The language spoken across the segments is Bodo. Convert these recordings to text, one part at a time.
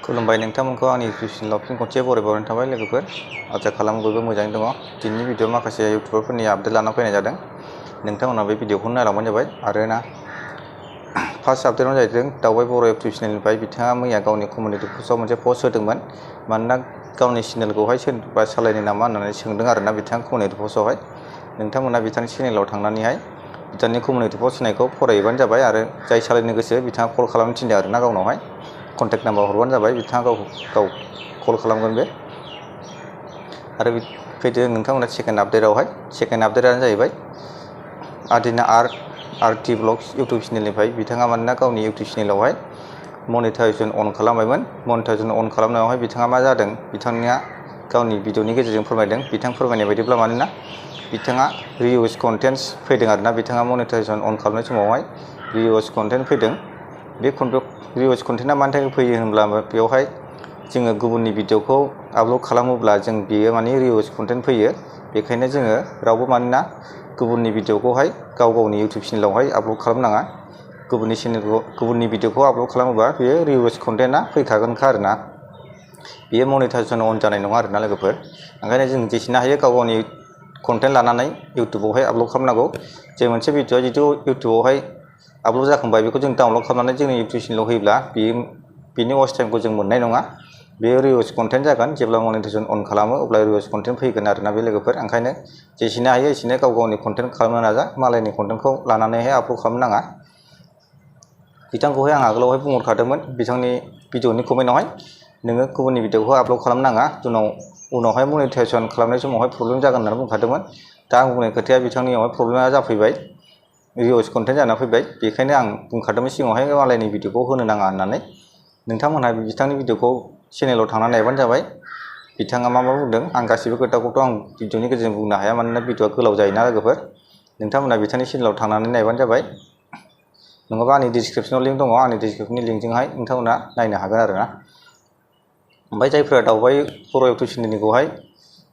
खुलुमबाय नोंथांमोनखौ आंनि इउटुब चेनेलाव फिन खनसे बरायबावनाय थाबाय लोगोफोर। आसा खालामो बयबो मोजाङै दङ। दिनैनि भिडिअ माखासे इउटुबारफोरनि आपडेट लाना फैनाय जादों। नोंथांमोना बे भिडिअखौ नायलांबानो जाबाय। आरो ना फार्स्ट आपडेटआनो जाहैदों दावबाय बर' इउटुब चेनेलनिफ्राय बिथाङा मैया गावनि कमिउनिटि पस्टआव मोनसे पस्ट होदोंमोन। मानोना गावनि चेनेलखौहाय सोरबा सालायनो नामा होननानै सोंदों आरोना बिथाङा कमिउनिटि पस्टआवहाय। नोंथांमोना बिथांनि चेनेलाव थांनानैहाय बिथांनि कमिउनिटि पस्ट होनायखौ फरायहैबानो जाबाय। आरो जाय सालायनो गोसो बिथाङा कल खालामनो थिनदों आरोना गावनावहाय कन्टेक्ट नाम्बार हरबानो जाबाय, बिथाङा गाव कल खालामगोन बे। आरो फैदो नोंथांमोना सेकेन्ड आपडेटआवहाय। सेकेन्ड आपडेटआनो जाहैबाय आदिना आरटि ब्लग्स इउटुब चेनेलनिफ्राय बिथाङा मानोना गावनि इउटुब चेनेलावहाय मनिटाइजेसन अन खालामबायमोन। मनिटाइजेसन अन खालामनायावहाय बिथाङा मा जादों, बिथांनिया गावनि भिडिअनि गेजेरजों फोरमायदों। बिथां फोरमायनाय बायदिब्ला मानोना बिथाङा रिउस कन्टेन्ट्स फैदों आरोना। बिथाङा मनिटाइजेसन अन खालामनाय समावहाय रिउस कन्टेन्ट फैदों। बे रिउस कन्टेन्टआ मानि थाखाय फैयो होनब्ला बेवहाय जोङो गुबुननि भिडिअखौ आपल'ड खालामोब्ला जों बेयो माने रिउस कन्टेन्ट फैयो। बेखायनो जोङो रावबो मानोना गुबुननि भिडिअखौहाय गावनि इउटुब चेनेलावहाय आपल'ड खालामनाङा। गुबुननि भिडिअखौ आपल'ड खालामोबा बेयो रिउस कन्टेन्टआ फैखागोनखा आरोना। बेयो मनिटाइजेसन अन जानाय नङा आरोना लोगोफोर। ओंखायनो जों जेसेनो हायो गावनि कन्टेन्ट लानानै इउटुबावहाय आपल'ड खालामनांगौ। जे मोनसे भिडिअआ जितु इउटुबावहाय आपल'ड जाखांबाय बेखौ जों डाउनल'ड खालामनानै जोंनि इउटुब चेनेलाव होयोब्ला बेनि वाच टाइमखौ जों मोननाय नङा। बेयो रिउस कन्टेन्ट जागोन। जेब्ला मनिटाइजेसन अन खालामो अब्ला रिउस कन्टेन्ट फैगोन आरोना बे लोगोफोर। ओंखायनो जेसेनो हायो एसेनो गावनि कन्टेन्ट खालामनो नाजा। मालायनि कन्टेन्टखौ लानानैहाय आपल'ड खालामनो नाङा। बिथांखौहाय आं आगोलावहाय बुंहरखादोंमोन बिथांनि भिडिअनि कमेन्टआवहाय, नोङो गुबुननि भिडिअखौ आपल'ड खालामनो नाङा, उनावहाय मनिटाइजेसन खालामनाय समावहाय प्रब्लेम जागोन होननानै बुंखादोंमोन। दा आं बुंनाय खोथाया बिथांनियावहाय प्रब्लेमा जाफैबाय, रिउस कन्टेन्ट जानानै फैबाय। बेखायनो आं बुंखादोंमोन सिगाङावहाय मालायनि भिडिअखौ होनो नाङा होननानै। नोंथांमोनहा बिथांनि भिडिअखौ चेनेलाव थांनानै नायबानो जाबाय। बिथाङा मा बुंदों, आं गासिबो खोथाखौथ' आं भिडिअनि गेजेरजों बुंनो हाया, मानोना भिडिअआ गोलाव जायोना लोगोफोर। नोंथांमोनहा बिथांनि चेनेलाव थांनानै नायबानो जाबाय। नङाबा आंनि डिसक्रिपसनाव लिंक दङ, आंनि डिसक्रिपसननि लिंकजोंहाय नोंथांमोना नायनो हागोन आरोना। ओमफ्राय जायफोरा दावबाय बर' इउटुब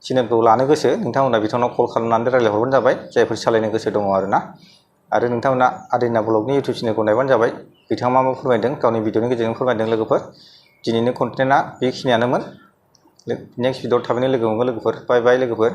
चेनेलखौ लानो गोसो नोंथांमोना बिथांनाव कल खालामनानै रायज्लायहरबानो जाबाय, जायफोर सालायनो गोसो दङ आरोना। आरो नोंथांमोना आदिना ब्लगनि इउटुब चेनेलखौ नायबानो जाबाय। बिथाङा मा फोरमायदों गावनि भिडिअनि गेजेरजों फोरमायदों लोगोफोर। दिनैनि कन्टेन्टआ बेखिनियानोमोन। नेक्स्ट भिडिअआव थाबैनो लोगो मोनगोन लोगोफोर। बाय बाय लोगोफोर।